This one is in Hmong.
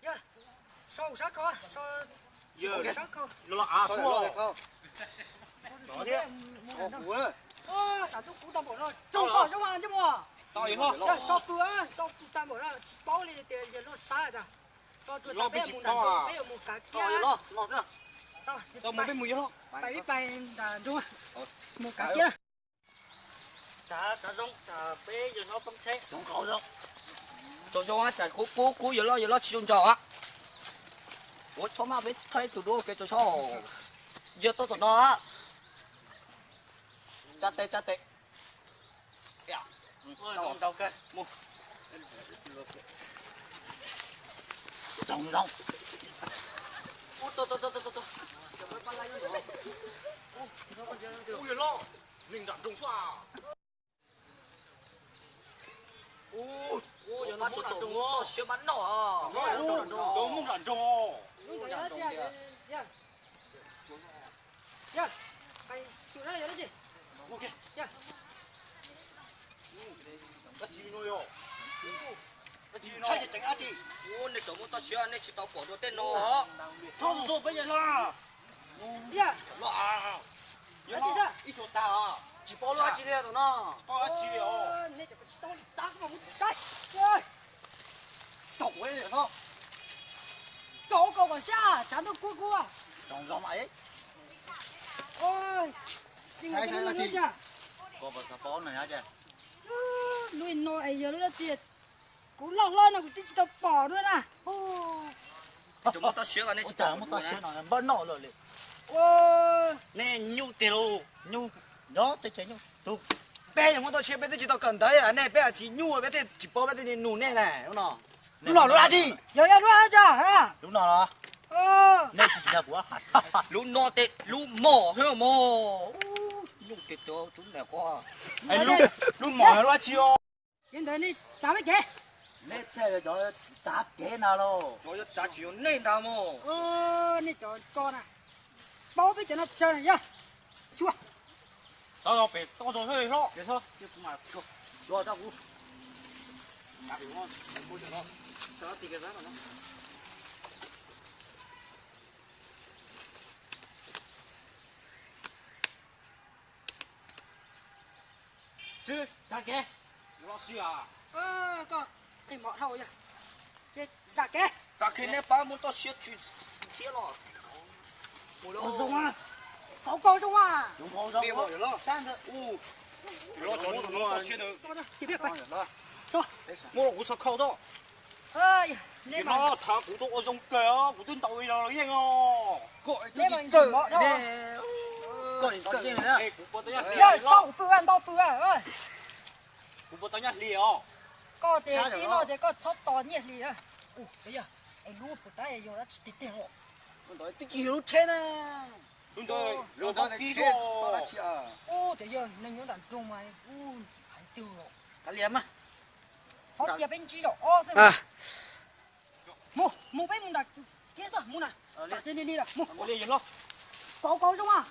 Yog, so sab ko, so sab ko. Los av xwb. Tsam ntuj kub tag npaum no, tsoog kom zoo mas ntsej muag. Yog so pw, so pw tag npaum no tsis paub li tias yog luaj sab tas. So tsuas tas peb mus nram nroog, peb yuav mus kav kiab. Pais pib pais nram nroog, mus kav kiab. Tsav zoo, tsam peb yawg hlob poob tsheb. Tsav zoo, tsam kub kub kub yawg hlob, yawg hlob tsis zoo nraug. Ua txhob maj peb thaij tus duab ua ke tso sob. Yawg tuaj tom no. Tsa tes, tsa tes. Zoo, zoo. Ub, yawg hlob, neeg nram nroog xwb. Ub, yawg hlob, toj siab mab noj. Yawg hlob nram nroog. Ub, nej tau muaj toj siab nej tsis tau pom dua tej no. Txhob xua peb yawg hlob. Ib tug tag, tsis paub lub dab tsi li tom no. Tsis paub dab tsi os. Tau ua kaus kom siab, tshav ntuj kub kub. Tsoom zog mas. Lub no es yog lub dab tsi? Kuv loj hlob no kuv twb tsis tau pom dua na. Muaj toj siab no npawb noj lawm li. Nej nyuj tiag lauj. Nyuj, nyob tej tsev nyuj. Peb yog muaj toj siab peb twb tsis tau kawm ntawv nej, peb tsis nyuj peb thiaj tsis paub peb tej nus nej na no. Lub no lub dab tsi? Yog yog lub dab tsi? Lub no los? Nej tsis tsis kuv. Lub no tes lub mom hwb mog. Nyuj tiag tiag tsub niam quaj. Lub mom yog lub dab tsi os? Yog ntawd nej txav peb kev. Nej thiaj yog cov txav kev ntag lauj. Cov yuav txav tsis yog nej ntag mog. Nej cov ko na, paub peb cov no tsawg na yog. Xyuas. Tau los pem toj zog hlob. Xwb, txav kev. Koj qhia mov dhau yog. Ces zam kev. Txav kev, nej pab muab toj siab tshwm siab los. Zoo mas. Tau koj zoo mas. Muab kuv so khau tod. Yog no thav kuv tuaj ua zoo kawg os, kuv twb ntaus li los yeej os. Koj, kuv puas tau nyob hli? Yog sau fw nto fw. Kuv puas tau nyob hli os? Koj tias tib no ces koj txhob tos nyiaj hli. Yog es lub puas tab yog dab tsi tiag tiag os? Twb tsis yog lub tsheb na. Lub ntawd lub ntawd tib lub. Ub, ces yog neeg nyob nram nroog mas ub, hais twg los. Kav liam mas. Txhob cia peb ntsib zaum ob xwb. Mus, mus peb mus nram kiab xwb mus na. Tsam ces li li lawm mus. Kaus kaus zoo mas.